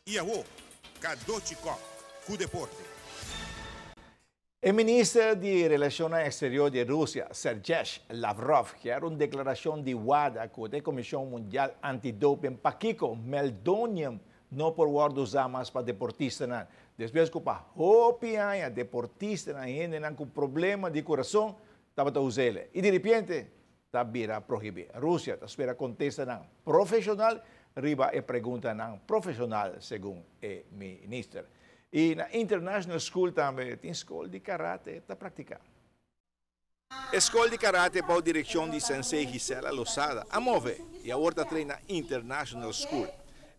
Y awo, Cadochi Kock cu deporte. E minister di Relacionnan Exterior di Rusia, Sergej Lavrov, kier un declaracion di WADA cu e Comision Mundial Antidoping pakico meldonium no por wordo usa mas pa deportistanan. Despues cu pa hopi aña deportistanan, hendenan cu problema di curason, tabata us'e. Y di repente ta bira prohibi. Rusia ta spera contestanan profesional riba e preguntanan profesional, segun e minister. Y na International School tambe tin scol di karate ta practica. Scol di karate pa direccion di Sensei Gisela Losada a move y awor ta train na International School.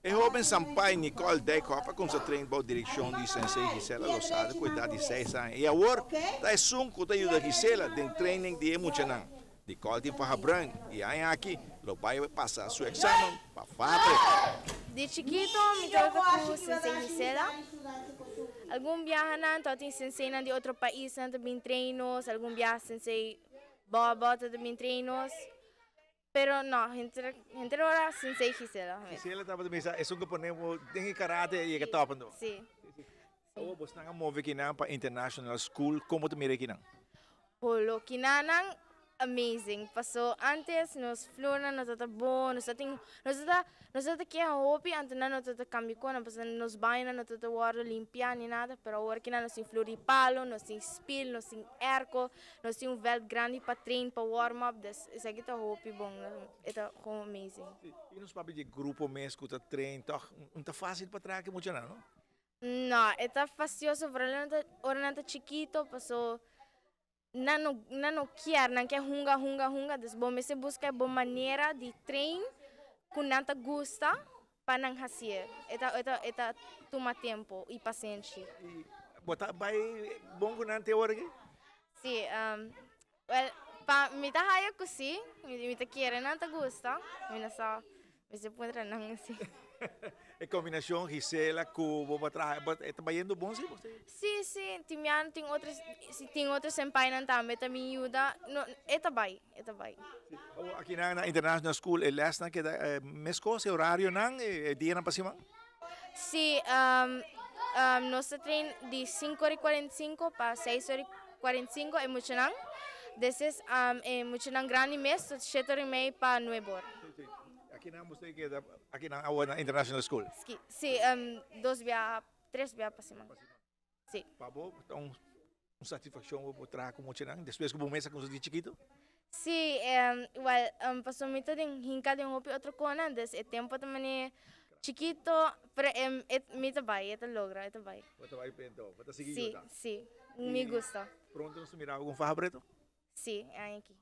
E hoben Sampai Nicole Dijkhoff a cuminsa train pa direccion di Sensei Gisela Losada cu edad di 6 aña. Y awor ta esun cu ta yuda Gisela den training di muchanan. Nicole tin faha bruin y aña aki lo bay pasa su examen pa faha preto. Di chikito mi tabata cu Sensei Gisela. Algun biaha nan tin sensei nan di otro pais nan tambe train nos, algun biaha Sensei Bobo tambe train nos. Pero no, henter ora Sensei Gisela. Gisela tabata bisa, esun cu pone bo den karate y e top no. Si. Awor bo a move aki nan pa International School, con ta mira aki nan? Polo kinanan amazing. Paso antes nos floor nan no tabata bon, nos tabata keha hopi, anto nan no tabata cambia cos, paso nos baño no tabata wordo limpia ni nada, pero awor aki nos tin floor di palo, nos tin spiel, nos tin airco, nos tin un veld grandi pa train, pa warm up, dus esaki ta hopi bon, ta gewoon amazing. Y nos papia di grupo mes cu ta train, toch, no ta facil pa traha mucho no? No, ta fastidioso, pero ora nan ta chikito, paso nan no kier, nan kier hunga, hunga, hunga, dus bo mester busca bon manera di train cu nan ta gusta pa nan haci. E ta tuma tempo y pasenshi. Bo ta bay bon cu nan te awor aki? Si, well, pa mi ta haya cu si, mi ta kere nan ta gusta, mi no sa, mi ta puntra nan asina. E combinacion Gisela cu bo traha, ta bayendo bon si? Si, tin otro, si tin otro senpai nan tambe tambe yuda, no, e ta bay, e ta bay. Aki na International School, e les nan keda mescos, e horario nan, e dia nan pa siman? Si, nos ta train di 5:45 pa 6:45 e muchanan. Despues e muchanan grandi mes, 7:30 pa 9 or. Aki nan bo keda aki na na International School. Si, dos biaha, tres biaha pa siman. Si. Pa bo, un satisfaccion bo traha cu muchanan, despues cu bo mes a cuminsa di chikito? Si, well, paso mi ta den hinca den hopi otro cosnan, dus e tempo ta mane chikito, pero mi ta bay, e ta logra, e ta bay. Bo ta bay pento, bo ta sigui Si, yuda. Si, mi gusta. Pronto nos mira cu faha preto? Si, aki.